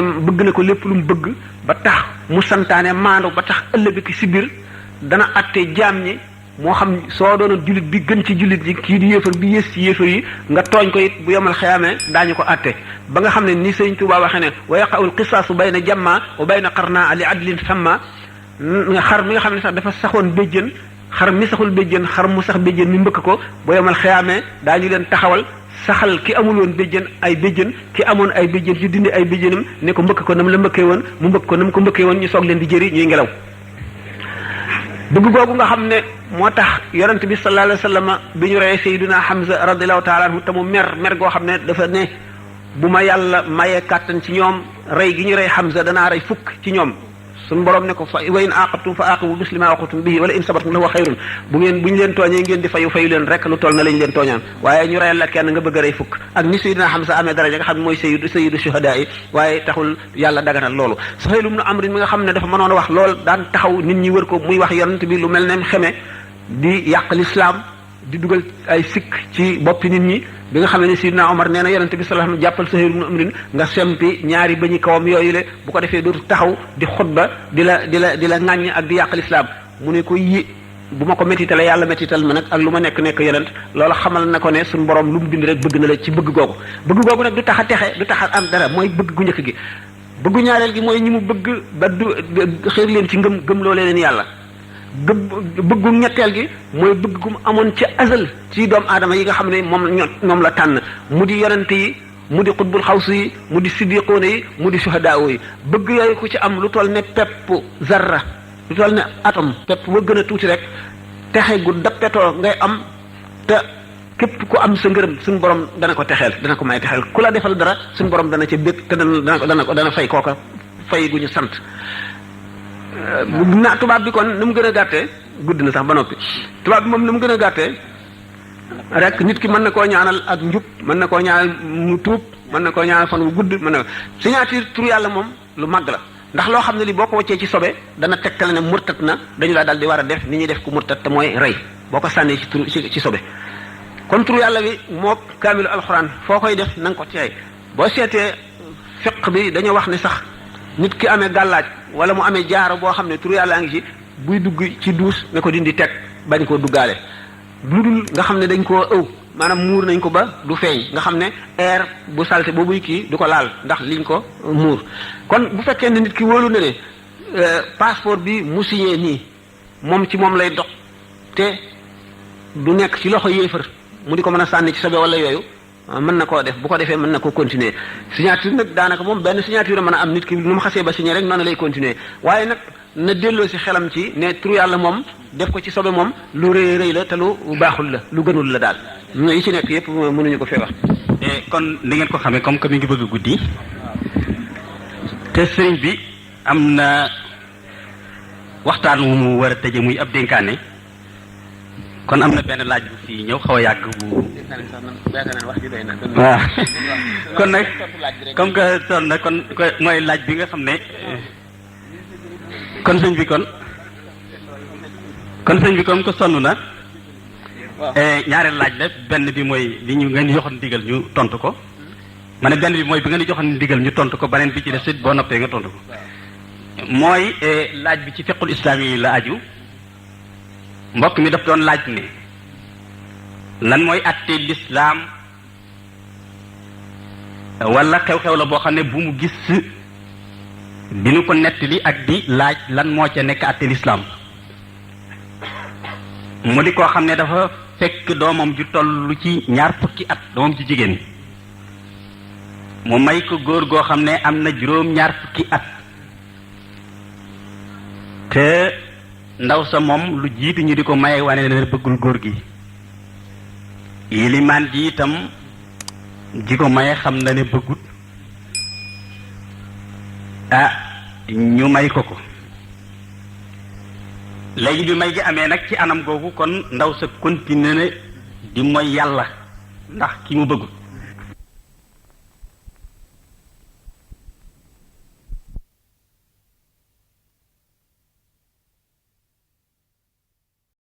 bëgg na ko lépp lu mu bëgg ba tax mu santaane maandu ba tax ëllëg ki si biir dana atte jaam ñi moo xam soo doon jullit bi gën ci jullit yi kii di yéefar bi yées ci yéefar yi nga tooñ ko it bu yomal xayaamee daañu ko atte ba nga xam ne ni Sëriñ Tuubaa waxee ne wa yaqa'ul qisaasu bayna jamma wa bayna qarna li adlin samma xar mi nga xam ne sax dafa saxoon béjjën xar mi saxul béjjën xar mu sax béjjën mi mbëkk ko bu yomal xayaamee daañu leen taxawal saxal ki amul woon béjjën ay béjjën ki amoon ay béjjën ci dindi ay béjjënam ne ko mbëkk ko nam la mbëkkee woon mu mbëkk ko nam ko mbëkkee woon ñu soog leen di jëri ñuy ngelaw bëgg googu nga xam ne moo tax yonent bi sallallahu alayhi wa sallam bi ñu reyee Sayyiduna Hamza radiyallahu taala anhu te mu mer goo xam ne dafa ne bu ma yàlla mayee kàttan ci ñoom rey gi ñu rey Hamza danaa rey fukk ci ñoom suñu borom ne ko fa wa in aqabtum fa aqibu misli ma aqabtum bihi wala in sabartum lahu xayrun bu ñu leen tooñee ngeen di fayu leen rek lu toll na lañ leen tooñaan waaye ñu reyal la kenn nga bëgg a rey fukk ak ni Sayyidina Hamza amee daraja nga xam ne mooy sayyidu shuhadaa yi waaye taxul yàlla daganal loolu Suhayl ibn Amr mi nga xam ne dafa mënoon a wax lool daan taxaw nit ñi wër ko muy wax yonent bi lu mel ne xeme di yàq lislaam di dugal ay sikk ci boppi nit ñi bi nga xam ne Sidna Omar nee na yonent bi sallallahu alayhi wasallam jàppal Suhayl ibn Amr nga sempi ñaari bañi kawam yooyu le bu ko defee dootu taxaw di xutba di la ŋàññ ak di yàq lislaam mu ne ko bu ma ko métitale yàlla métital ma nag ak lu ma nekk yonent loolu xamal na ko ne suñu borom lu mu bind rek bëgg na la ci bëgg googu nag du tax a texe du tax a am dara mooy bëgg gu njëkk gi bëggu ñaareel gi mooy ñi mu bëgg ba du xéer leen ci ngëm loo leen yàlla bëggu ñetteel gi mooy bëgg gu mu amoon ci azal ci doomu aadama yi nga xam ne moom la tànn mu di yonent yi mu di xutbul xaws yi mu di siddiqoona yi mu di suhadaa yi bëgg yooyu ku ci am lu toll ne pepp zarra lu toll ne atom pepp ba gën a tuuti rek texe gu dappetoo ngay am te képp ku am sa ngërëm suñu borom dana ko texeel dana ko may texeel ku la defal dara suñu borom dana ca bég te dana fay kooka fay gu ñu sant tubaab bi kon nu mu gën a gàttee gudd na sax ba noppi tubaab bi moom nu mu gën a gàttee rek nit ki mën na koo ñaanal ak njub mën na koo ñaanal mu tuub mën na koo ñaanal fan wu gudd mën na signature tur yàlla moom lu màgg la ndax loo xam ne li boo ko waccee ci sobe dana tegtal ne murtat na dañu laa daal di war a def ni ñuy def ku murtat te mooy rey boo ko sànnee ci sobe kon tur yàlla bi moo kaamilu alxuraan foo koy def na nga ko teey boo seetee fiq bi dañoo wax ne sax nit ki amee gàllaaj wala mu amee jaaro boo xam ne tur yàlla ngi ci buy dugg ci duus ne ko dindi teg bañ koo duggaale lu dul nga xam ne dañ koo ëw maanaam muur nañ ko ba du feeñ nga xam ne air bu salte boobuy kii du ko laal ndax liñ ko muur kon bu fekkee ne nit ki wóolu na ne passeport bi mu signé nii moom ci moom lay dox te du nekk ci loxo yéefar mu di ko mën a sànni ci sobe wala yooyu mën na koo def bu ko defee mën na koo continuer signature nag daanaka moom benn signature mën a am nit ki nu mu xasee ba signé rek noonu lay continuer waaye nag na delloo si xelam ci ne tur yàlla moom def ko ci sobe moom lu rëy la te lu baaxul la lu gënul la daal yi ci nekk yépp mënuñu ko fee wax. kon li ngeen ko xamee comme que mi ngi bëgg a guddi te sëriñ bi am na waxtaan wu mu war a tëje muy ab dénkaane kon am na benn laaj bu fi ñëw xaw a yàgg bu waaw kon nag comme que toll na kon mooy laaj bi nga xam ne kon sëñ bi comme que sonn na ñaareel laaj la benn bi mooy li ñu ngeen joxoon ndigal ñu tontu ko ma ne benn bi mooy bi ngeen joxoon ndigal ñu tontu ko beneen bi ci des it boo noppee nga tontu ko mooy laaj bi ci fiqul islaam yi la aju mbokk mi daf doon laaj ne lan mooy àtte lislaam wala xew-xew la boo xam ne bu mu gis bi nu ko nettali ak di laaj lan moo ca nekk àtte lislaam mu di koo xam ne dafa fekk doomam ju toll ci ñaar fukki at doomam ju jigéen mu may ko góor goo xam ne am na juróom-ñaar fukki at te ndaw sa moom lu jiitu ñu di ko maye wane ne bëggul góor gi yilimaan ji itam ji ko maye xam na ne bëggut ñu may ko léegi bi may gi amee nag ci anam googu kon ndaw sa continué na di mooy yàlla ndax ki mu bëggut